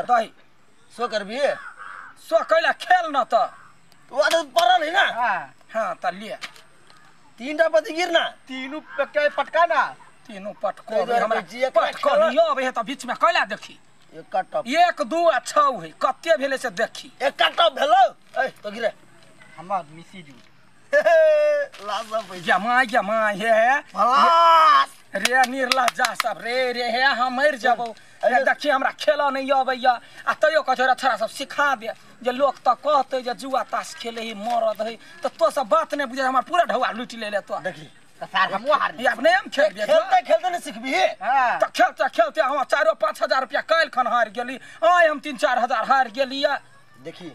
धर दही सो करबी सो कैला खेल न त तू आदत पड़ल है ना। हां हां त ले तीनटा पति गिर ना तीनू के पटका ना तीनू पटको हमरा पटको नहीं आबै है त बीच में कैला देखी एक टप 1 2 आ 6 है कते भेलै से देखी एक टप भेलौ ए तो गिरे हमर मिसी जू लाज पैसा जमा जमा हे भलास रे निर्ला जा सब रे रे हे हम मर जबौ रे देखी हमरा खेल नहीं अबैया आ तैयो कहै रे छोरा सब सिखा दे जे लोक त कहतै जे जुआ ताश खेले ही मरद है त तो सब बात नहीं बुझे हमर पूरा ढौआ लूटि ले ले तो देखी त सार हमहु हार ये अपने हम खेल खेलते खेलते नहीं सिखबी। हां त खेलते खेलते हम 4-5 हजार रुपया काल्हि खन हार गेली आइ हम 3-4 हजार हार गेली। देखी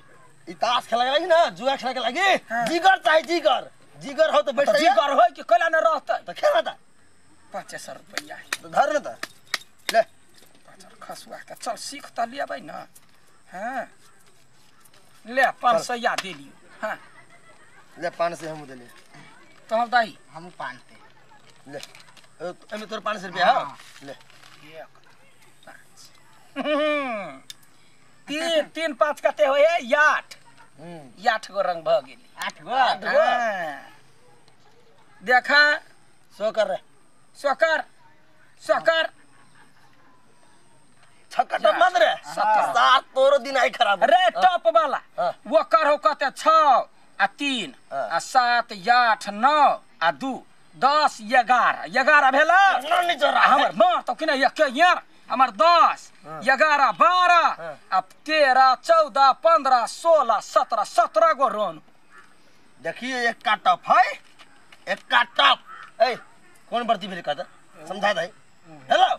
ई ताश खेले के लागी ना जुआ खेले के लागी जिगर चाही जिगर जिगर हो त बैठ जिगर होय कि कैला न रहतै त खेल त 2500 रुपया त धर न त ले पाँच खसुआ के चल सीख त लेबै न। हां ले 500 दे लियो। हां ले 500 हमहु देलिए तो हम दही हमहु 500 ले एमे तोर 500 रुपया हो ले 1 5 3 3 5 कते होय 8 8 गो रंग भ गेली 8 गो 8 गो। देखा सो कर रे सो कर सो कर छक्का टप मत रे 7 तोरो दिन आई खराब रे टप वाला वो कर हो कते 6 आ 3 आ 7 8 9 आ 2 10 11 11 भेला हमर मार तो किना एक यार हमर 10 11 12 आ 13 14 15 16 17 17 गो रन। देखिए एक का टप है एक का टप ए कौन बर्ती भेल कहता समझा दे हेलो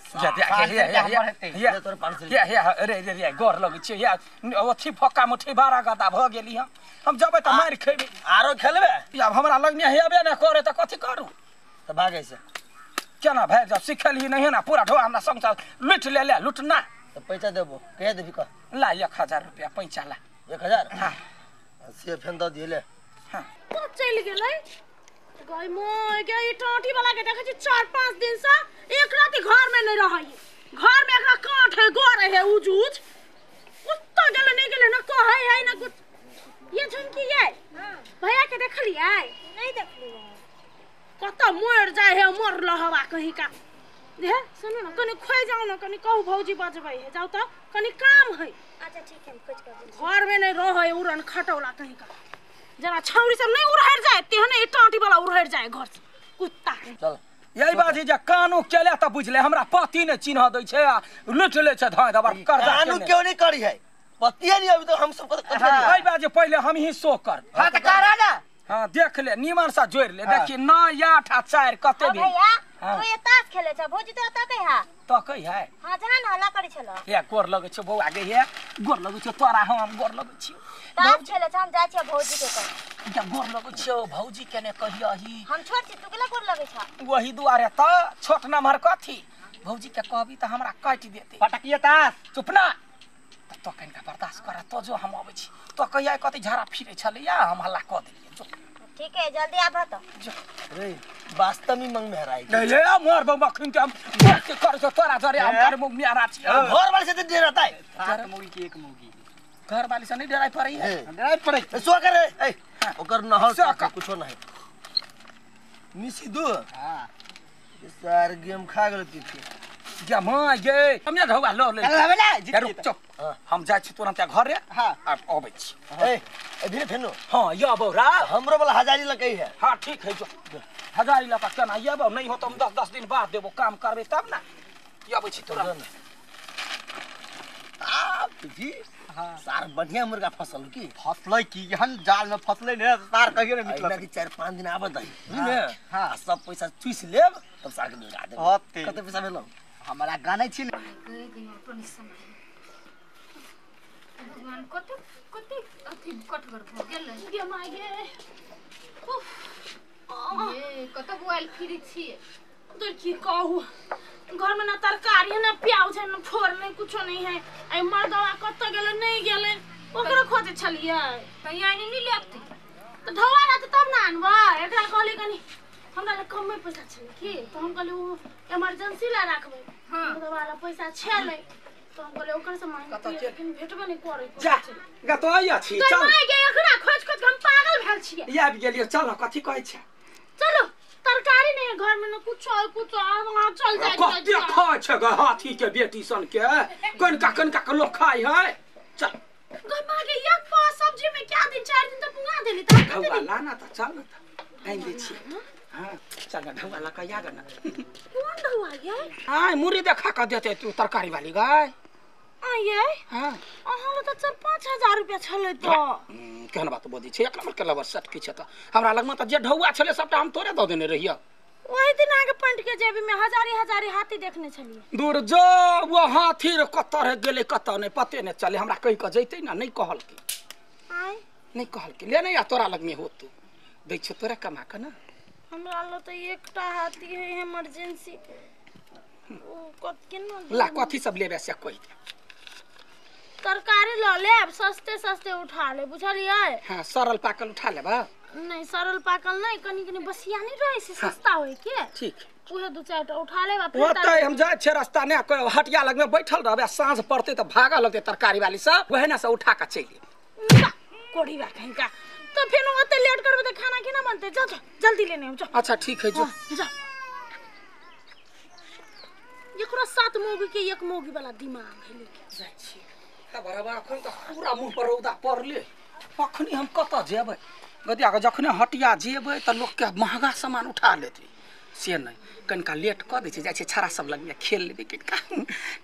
जा दे हे हे हे तोर 500 हे हे रे रे रे गोर लगै छै या ओथी फक्का मुठी बारा गदा भ गेली हम जबै त मारि खेबै आरो खेलबे आब हमरा लगमे हेबे नै करे त कथी करू त भागै से केना भागि जाब सिखलही नहीं ना पूरा ढोआ हमरा संग लूट ले ले लूट ना त पैसा देबो कहिया देबी कह ला 1000 रुपया पैसा ला 1000। हां से फेन द दिए ले। हां तो चलि गेलै गई मोय गे ई टाटी वाला के देखै छी 4-5 दिन से एक राति घर में नहीं रहै घर में एकरा कांठ है गोर है उज उज कुत्ता गेलै नहीं गेलै ना कहै है ना कुछ। ये झुमकी ये भैया के देखलियै नहीं देखलियै कत मर जाय है मर लहवा कहीं का दे सुनू ना कनी खोइ जाऊ ना कनी कहू भौजी बजबै है जाऊ त कनी काम है। अच्छा ठीक है हम खोज कर घर में नहीं रहै उड़न खटौला कहीं का जना छौरी सब नहीं उड़हर जाए तेहने ई टाटी वाला उड़हर जाए घर से कुत्ता चल यही बात है जे कानू केले त बुझले हमरा पति ने चिन्ह दै छै आ लूट ले छै धाय दबर कर्जा कानू क्यों नहीं करी है पति नहीं अभी तो हम सब कथी एहि बात जे पहिले हम ही सो कर। हां त करा ना। हां देख ले निमन सा जोड़ ले देखी 9 8 आ 4 कते भेल भैया तू ये ताश खेले छ भौजी तो तकै है तकै है। हां जहन हल्ला करै छलो हे गोर लगै छै बौआ गे हे गोर लगै छै तोरा हम गोर लगै छी ताश खेले छ हम जाइ छी भौजी के कह के गोर लगै छै भौजी के ने कहियही हम छोट छी तू केला गोर लगै छ वही दुआरे त छोट नम्हर कथी भौजी के कहबी त हमरा काटि देते पटकिए ताश चुप ना त कनिका बर्दाश्त कर तो जो हम अबै छी तो कहिया कथी झाड़ा फिरै छलैया हम हल्ला क देलियै जो ठीक है जल्दी आबह त जो रे वास्तव में मंग में हराई नहीं ये मोर बम अखन के हम के कर छ तोरा जरे हम कर मुंह में हरा छी घर वाले से त डराता है 7 मुर्गी की 1 मुर्गी घर वाले से नहीं डराई पड़ै है डराई पड़ै सो कर ए ओकर नहल कुछो नहीं मिसी दू। हां ये सार गेम खा गेल पीछे गे मां गे हम ने ढौआ ल ले ले रुक चुप हम जाइ छी तुरंत घर रे। हां आब अबै छी ए ए फेनो। हां यबौ रा हमरो वाला हजारी लकै है। हां ठीक है जो हजारी लका केना यबौ नहीं हो त हम 10-10 दिन बाद देबो काम करबे तब ना यबै छी तुरंत आ जी। हां सार बढ़िया मुर्गा फसल की फसलै की एहन जाल में फसलै ने सार कहियो ने निकलत कि 4-5 दिन आबत है बुझले। हां सब पैसा चूस लेब तब सार के लगा देब। कते पैसा भेलौ हमरा गानै छी भगवान कते कते अथी कटगर भ गेलै गे my गे उफ ये कत बुआल फिरी छी तो की कहू घर में ना तरकारी है ना प्याज है ना फोर नहीं कुछो नहीं है। आई मर्दवा कत गेलै नहीं गेलै ओकरो खोजे छलियै त यानी नहीं लेबते त ढौआ रहतै तब ना आनबै। एकरा कहली कनी हमरा लग कमे पैसा छलै की तो हम कहली उ इमरजेंसी ला राखबै। हां मर्दवा ला पैसा छलै तो हम कहले ओकर से मांगती लेकिन भेटबे नहीं करे। जा गतो आइ छी चल। माय गे एकरा खोज खोज हम पागल भेल छियै। आबि गेलियै चल कथी कहै छै? चलो तरकारी नहीं घर में न कुछ है कुछ वहां चल जाए। कते खाय छै ग हाथी के बेटी सन के कनका कनका के लोग खाय है। चल गो मां के एक पाव सब्जी में क्या दिन 4 दिन त पुगा देली त ढौआ लाना त चल न त आइन दै छी। हां चल न ढौआ ला के आग न। कोन ढौआ ये? हां मुरी देखा के देते तू तरकारी वाली गाय। आ ये हां अहाँ त 4-5 हजार रुपया छलै त केहन बात बजै छै? एक नंबर के लवर सट की छै त हमरा लगमे त जे ढौआ छलै सबटा हम तोरे दऽ देने रहियै। ओहि दिन आगे पंट के जेबी में हजारी हजारी हाथी देखने छलियै। दूर जो वो हाथी रे कतऽ रह गेलै कतऽ नहि पते नहि चले। हमरा कहि कऽ जैतै ना नहि कहलकै। आय नहि कहलकै ले नहि आ तोरा लगमे होतौ दै छियौ तोरा कमा कऽ ना। हमरा लग त एकटा हाथी है इमरजेंसी ओ कत केना ला कथी सब लेबे से कहि दे। तरकारी ल लेब सस्ते सस्ते उठा ले बुझलियै? हां सरल पाकल उठा लेबा? नहीं सरल पाकल नहीं कनी कनी बसिया नहीं रहे से सस्ता होय के। ठीक उहे 2-4 टा उठा लेब आ फिर ओतै हम जाय छै रास्ता ने हटिया लग में बैठल रहबे साँझ पड़ते त भागा लगते तरकारी वाली सब ओहे ना से उठा के चलि जेबै। कोढ़ी बा कहीं का तो फिर ओते लेट करबे त खाना केना बनते? जा जा जल्दी लेने आउ जा। अच्छा ठीक है जो जा। एकरा 7 मौगी के एक मौगी वाला दिमाग है लेके जाय छी। बराबर अखन त पूरा मुंह पर रौदा पड़ले। अखनी हम कतऽ जेबै गदिया के? जखने हटिया जेबै त लोक के महंगा सामान उठा लेतै से नहि कनिका लेट कऽ दै छै। जाइ छै छाड़ा सब लगमे खेल लेबै कनिका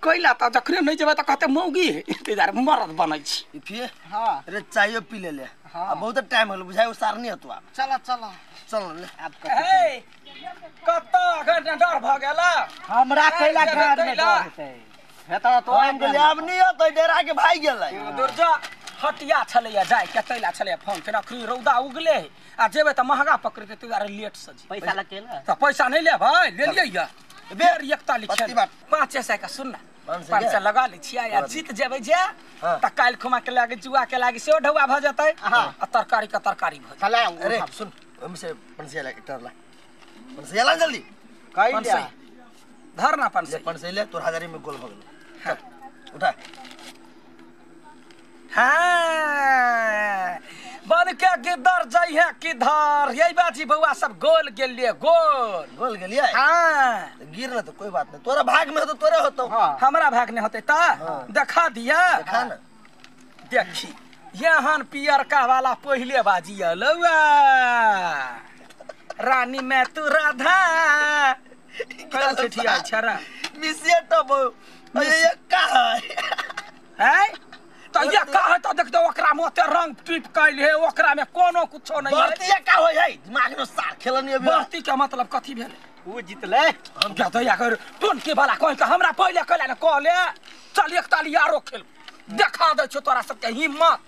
कैला त जखने नहि जेबै त कहतै मौगी है ताहि दुआरे मरद बनै छी। फिर हां अरे चायो पी ले ले। हां बहुत टाइम होल बुझाय उसार नहीं होतो आब। चल चल चल ले आब ए कतऽ अखन डर भ गेला हमरा कैला घर में डर हेतै? हेता तो हम गेलियै आब नहीं होतै डेरा के भाग गेलै। दुर्जा हटिया छलैया जाय के तैला छलैया फोन केना अखनी रौदा उगले आ जेबै त महंगा पकड़तै ताहि दुआरे लेट से जी। पैसा लगेला त पैसा नहीं लेबै ले लियै या बेर एकता लिखे 500 के सुन ना 500 लगा लै छियै आ जीत जेबै जे त काल्हि खुमा के लागे जुआ के लागे सेहो ढौआ भ जेतै आ तरकारी के तरकारी भ जेतै। अरे सुन ओहिमे से 500 ला एकटा ला 500 ला जल्दी कैला धर ना 500 500 ले तोर हजारी में गोल भ गेल। चल उठा। हाँ बन के गिदर जाइ है किधर यही बाजी बउआ सब गोल गेलिए गोल गोल गेलिए। हाँ गिर ना तो कोई बात नहीं तोरा भाग में हो तो तोरे होतो। हाँ। हमरा भाग नहीं होते ता हाँ। देखा दिया देखा ना देखी यहान पियरका वाला पहले बाजी अलवा रानी मैं तू राधा कल चिट्ठी आई छरा मिसिया टब ये का है तो ये का है तो देख दो ओकरा में ओते रंग टिप कैल है ओकरा में कोनो कुछो नहीं है। बढ़ती का होय है दिमाग में सार खेलनी अभी। बढ़ती के मतलब कथी भेल? उ जीतले हम क्या दया कर टोन के वाला कह के हमरा पहिले कहला ने कहले चल एक ताली आरो खेल देखा दै छौ तोरा सबके हिम्मत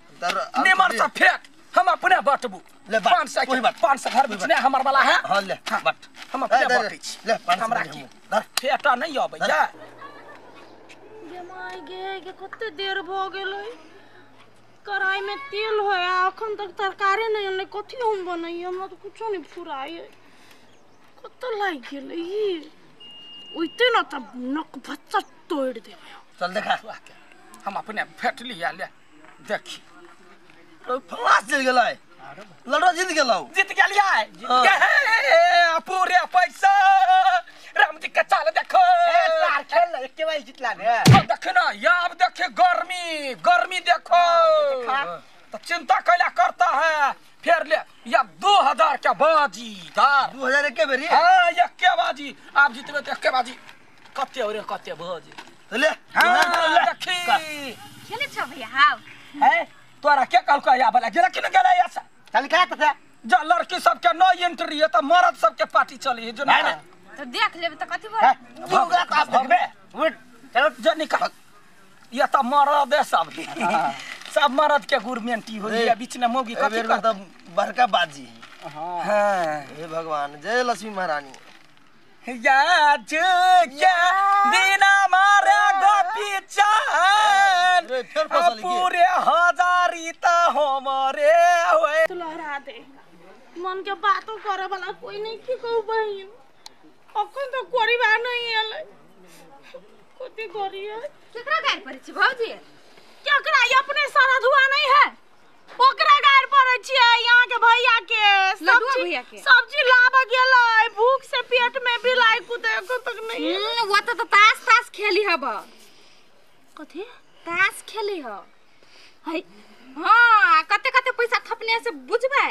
निमन से फेंक हम अपने बटबू। ले 500 के 500 घर बीच ने हमर वाला है। हां ले बट हम अपने बटै छी ले 500 हमरा की फेटा नहीं अबै या। गे my गे गे कते देर भ गेलै कढ़ाई में तेल होय आ अखन तक तरकारी नहीं अनलै कथी हम बनैयै? हमरा त कुछो नहीं फुराय कत लागि गेलै ई ओइते न त नक भच्चा तोड़ देबै। चल देखा हम अपने फेट लिया ले देखी फलास चल गेलै लड़ो जीत गेलौ जीत गेलियै पूरे पैसा राम जी के चाल देखो। ए सार खेल एके बार जीतला ने देख ना अब देखे गर्मी गर्मी देखो तो चिंता कैला करता है। फिर ले या 2000 के बाजी दार 2000 के बेरी। हां एके बाजी आप जीतबे त एके बाजी कते हो रे कते बाजी ले हां देखी खेले छ भैया। हां है तोरा के कहलको या वाला गेला कि न गेला ऐसा चल का त जा लड़की सब के नो एंट्री है त मर्द सब के पार्टी चली है जो ना तो देख लेब त कथि भर तू गा त देखबे उठ चलो जो निकाल ये त मर्द है सब सब मर्द के गुरमेंटी हो या बीच में मौगी कथि कर त बड़का बाजी। हां हे भगवान जय लक्ष्मी महारानी। या क्या बिना मारे गोपी चांद पूरे हजारी त हमरे होए। लहरा दे मन के बातो करे वाला कोई नहीं की कहू बहिन अखन तो परिवार नहीं एलै। कते गरी है केकरा गारि पड़ै छी भौजी? केकरा ई अपने सारा धुआ नहीं है ओकरा गारि पड़ै छियै यहाँ के भैया के। लड्डुआ भैया के सब्जी लाबऽ गेलै भूख से पेट में बिलाई कुदे को तक नहीं। वो तो ताश ताश खेली हब। कथी ताश खेली ह? है हां कते कते पैसा थपने से बुझबै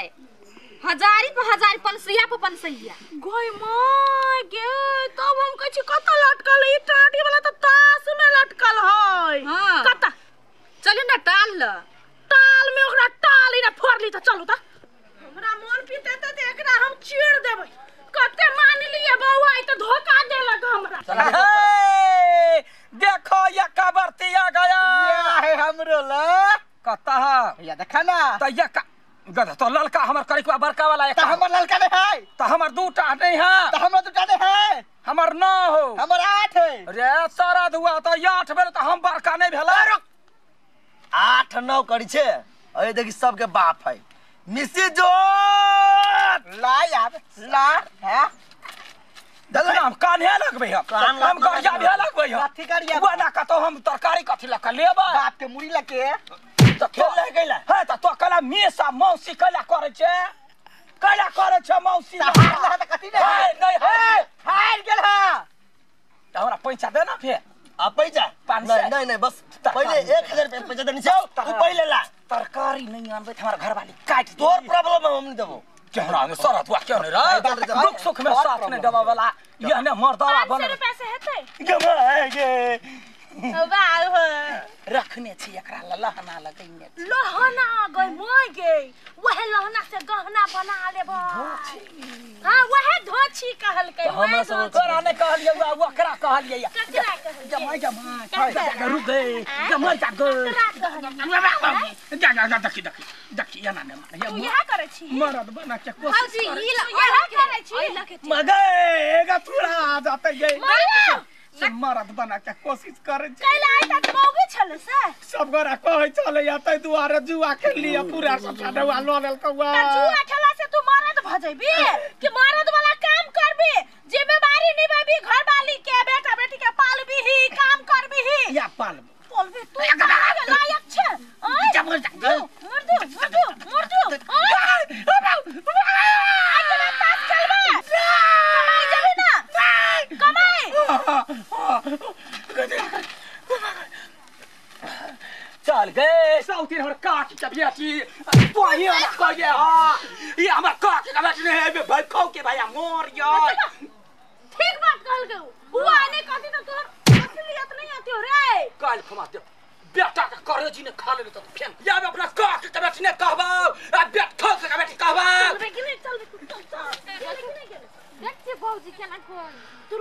हजारी पर हजारी पंसैया पर पंसैया। गई माय गे तब हम कहै छी कत लटकल ई टाटी वाला त ताश में लटकल है। हां कत चलू ना टाल ल टाल में ओकरा टाल ना फोड़ली त चलू त हमरा मोन पीते त एकरा हम चीर देबै। कते मान लिए बौआ ई त धोखा देलक हमरा। देखो ये कबरतिया गया ये हमरो ल कता या देखा ना त ये गधा तो ललका हमर करिकवा बड़का वाला त हमर ललका नहीं है त हमर दूटा नहीं है त हमर दूटा नहीं है हमर 9 हो हमर 8 है। रे सारा धुआ त 8 भेल त हम बड़का नहीं भेला। 8 9 करी छे अरे देखी सबके बाप है मिसी जो ला यार ला है हम कान्हे लगबै हम गरिया भे लगबै हम कथी करिया वो ना कतौ हम तरकारी कथी लक लेबै बाप के मुड़ी लके त खेल ले गेला है त तो कला मेसा मौसी कला करै छे कला करै छे मौसी त हार त कथी नै नहीं है हार गेल हा त हमरा पैसा दे ना फेर। आ पैसा नहीं नहीं नहीं बस पहिले 1000 रुपया पैसा देनी छौ तू पहिले ला तरकारी नहीं आनबै त हमरा घरवाली काट तोर प्रॉब्लम हम नहीं देबो। केहरा ने सरत हुआ क्यों नहीं रे दुख सुख में साथ नहीं देवा वाला यह ने मर्दावा बन 500 रुपया से हेतै गमाए वाह हो रखने छी एकरा ल लहना लगैने लहना गई मोय गे वह लहना से गहना बना लेबै। हां वह धोछी कहलकै हमरा सब तोरा ने कहलियै ओकरा कहलियै ककरा कहलियै जमाई जमाई रुक गए जमाई जा गए जा जा देखी देखी देखी एना ने मार तू इहा करै छी मरद बना के कोशिश भौजी ई ल इहा करै छी मगे एगा पूरा जाते गए से मरद बना के कोशिश करे छी। कैला आइ तक मौगी छले से सब गोरा कहै छले या तै दुआरे जुआ खेल लिया पूरा सब छडवा ल लेल कौआ त जुआ खेला से तू मरद भ जइबी कि मरद वाला काम करबी जिम्मेदारी निभाबी घरवाली के बेटा बेटी के पालबी ही काम करबी ही या पालबी पालबी तू लायक छे। ओए जबर मर दो मर दो मर दो आइ तना ताश खेलबे कमाई जेबी ना कमाई चल गए साउथी हमर काकी के बेटी तो ही हमरा कहिए हां ये हमर काकी के बेटी नहीं है भाई खाओ के भैया मोर यार। ठीक बात कहल गौ उ आने कहती त तोर असलियत नहीं आती हो रे काल खमा दे बेटा के करेजी ने खा लेले त फेन या अपना काकी के बेटी ने कहबो आ बेट खाओ के बेटी कहबो चलबे कि नहीं चलबे तू चल चल देख छी भौजी केना कोन तू